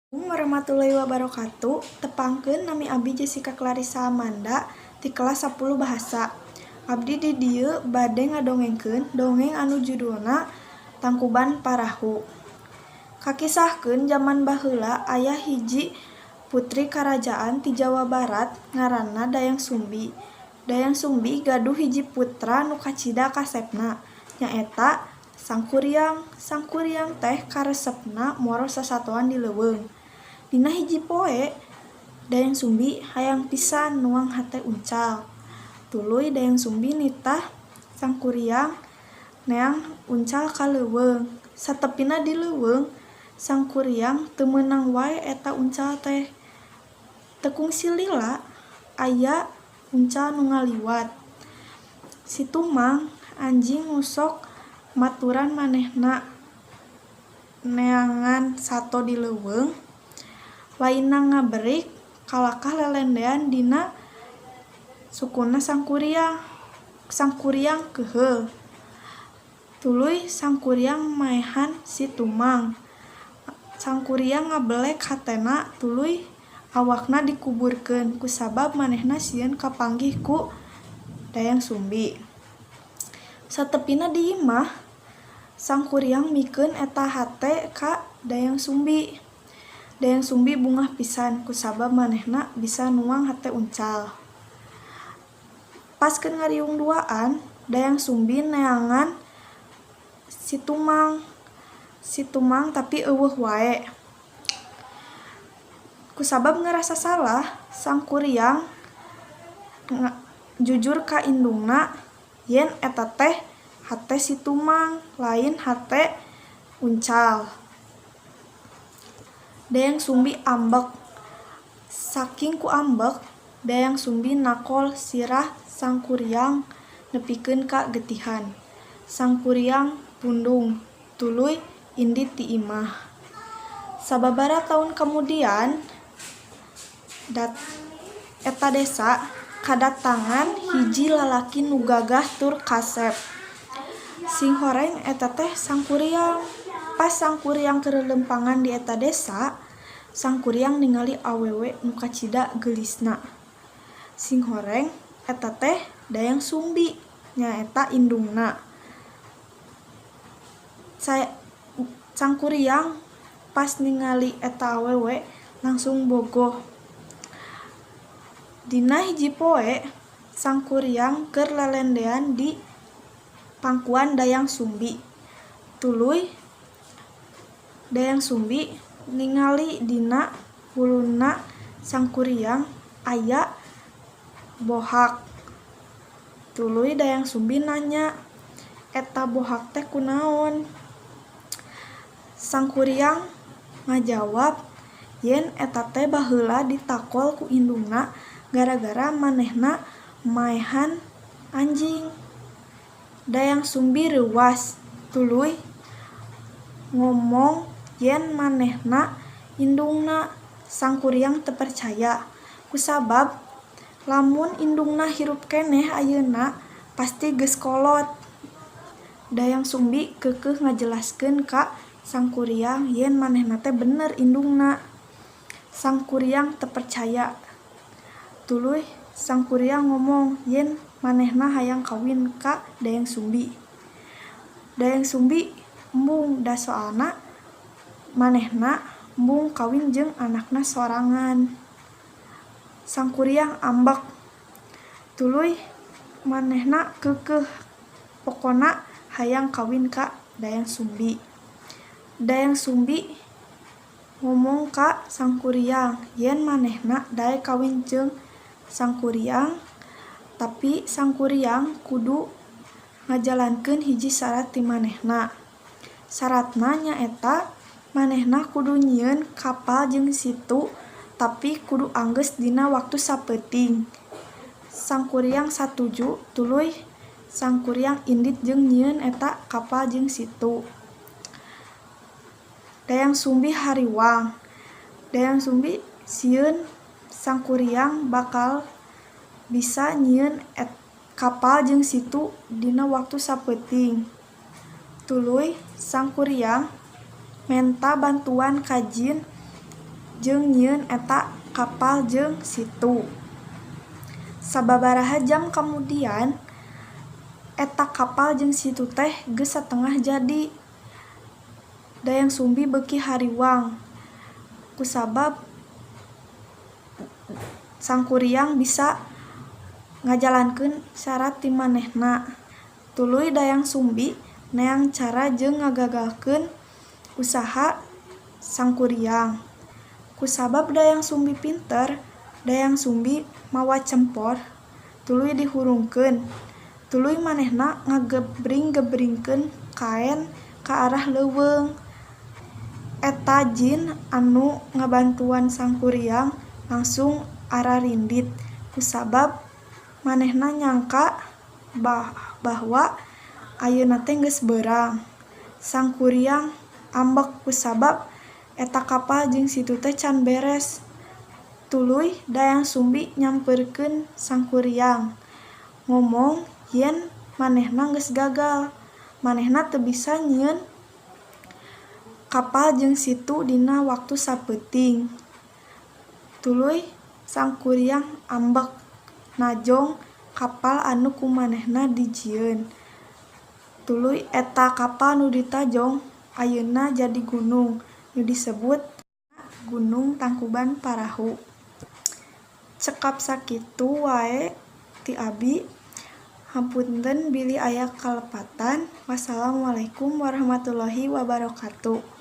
Warahmatullahi wabarakatuh. Tepangkeun, nami abdi Jessica Clarissa Amanda ti kelas 10 Bahasa. Abdi di dieu bade ngadongengkeun dongeng anu judulna Tangkuban Parahu. Kakisahkeun jaman baheula aya hiji putri karajaan ti Jawa Barat ngaranna Dayang Sumbi. Dayang Sumbi gaduh hiji putra nu kacida kasepna, nyaeta Sangkuriang. Sangkuriang teh karesepna moro sasatoan di leuweung. Dina hiji poe Dayang Sumbi hayang pisan nuang hate uncal. Tuluy Dayang Sumbi nitah Sangkuriang neang uncal ka leuweung. Satepina di leuweung, Sangkuriang teu meunang wae eta uncal teh. Teu kungsi lila aya uncal nu ngaliwat. Si Tumang, anjing nu sok maturan manehna neangan sato di leuweung, lainna ngaberik kalakah lelendean dina sukuna Sangkuriang. Sangkuriang keuheul. Tuluy Sangkuriang maehan si Tumang. Sangkuriang ngabelek hatena, tuluy awakna dikuburkeun kusabab manehna sieun kapanggih ku Dayang Sumbi. Satepina di imah, Sangkuriang mikeun eta hate ka Dayang Sumbi. Dayang Sumbi bungah pisan kusabab manehna bisa nuang hate uncal. Pas keur ngariung duaan, Dayang Sumbi neangan si Tumang. Si Tumang tapi euweuh wae. Kusabab ngarasa salah, Sangkuriang jujur ka indungna yen eta teh hate si Tumang, lain hate uncal. Dayang Sumbi ambek. Saking ku ambek, Dayang Sumbi nakol sirah Sangkuriang nepikeun ka getihan. Sangkuriang pundung, tuluy indit ti imah. Sababaraha taun kamudian, eta desa kadatangan hiji lalaki nu gagah tur kasep. Singhoreng eta teh Sangkuriang. Pas Sangkuriang keur lelempangan di eta desa, Sangkuriang ningali awewe nu kacida geulisna. Singhoreng eta teh Dayang Sumbi, nyaeta indungna. Sangkuriang pas ningali eta awewe langsung bogoh. Dina hiji poe Sangkuriang keur lelendean di pangkuan Dayang Sumbi. Tuluy Dayang Sumbi ningali dina wuluna Sangkuriang aya bohak. Tuluy Dayang Sumbi nanya, "Eta bohak teh kunaon?" Sangkuriang ngajawab yen eta teh baheula ditakol ku indungna gara-gara manehna maehan anjing. Dayang Sumbi reuwas, tuluy ngomong yen manehna indungna. Sangkuriang teu percaya, kusabab lamun indungna hirup keneh ayeuna pasti geus kolot. Dayang Sumbi keukeuh ngajelaskeun ka Sangkuriang yen manehna teh bener indungna. Sangkuriang teu percaya. Tuluy Sangkuriang ngomong yen manehna hayang kawin ka Dayang Sumbi. Dayang Sumbi embung, da soalna manehna embung kawin jeung anakna sorangan. Sangkuriang ambek. Tuluy manehna keukeuh, pokona hayang kawin ka Dayang Sumbi. Dayang Sumbi ngomong ka Sangkuriang yen manehna daek kawin jeung Sangkuriang, tapi Sangkuriang kudu ngajalankeun hiji sarat ti manehna. Saratna nyaeta manehna kudu nyieun kapal jeung situ, tapi kudu anggeus dina waktu sapeuting. Sangkuriang satuju, tuluy Sangkuriang indit jeung nyieun eta kapal jeung situ. Dayang Sumbi hariwang. Dayang Sumbi sieun Sangkuriang bakal bisa nyieun kapal jeung situ dina waktu sapeuting. Tuluy Sangkuriang menta bantuan ka jin. jeung nyieun eta kapal jeung situ. Sababaraha jam kamudian eta kapal jeung situ teh geus satengah jadi. Dayang Sumbi beuki hariwang kusabab Sangkuriang bisa ngajalankeun syarat ti manehna. Tuluy Dayang Sumbi neang cara jeung ngagagalkeun usaha Sangkuriang. Kusabab Dayang Sumbi pinter, Dayang Sumbi mawa cempor tuluy dihurungkeun. Tuluy manehna ngagebring-gebringkeun kaen ka arah leuweung. Eta jin anu ngabantuan Sangkuriang langsung ararindit kusabab manehna nyangka bahwa ayeuna teh geus beurang. Sangkuriang ambek kusabab eta kapal jeung situ teh can beres. Tuluy Dayang Sumbi nyamperkeun Sangkuriang ngomong yen manehna geus gagal, manehna teu bisa nyieun kapal jeung situ dina waktu sapeuting. Tuluy Sangkuriang ambek najong kapal anu ku manehna dijieun. Tuluy eta kapal nu ditajong ayeuna jadi gunung nu disebut Gunung Tangkuban Parahu. Cekap sakitu wae ti abi. Hapunten bilih aya kalepatan. Wassalamualaikum warahmatullahi wabarakatuh.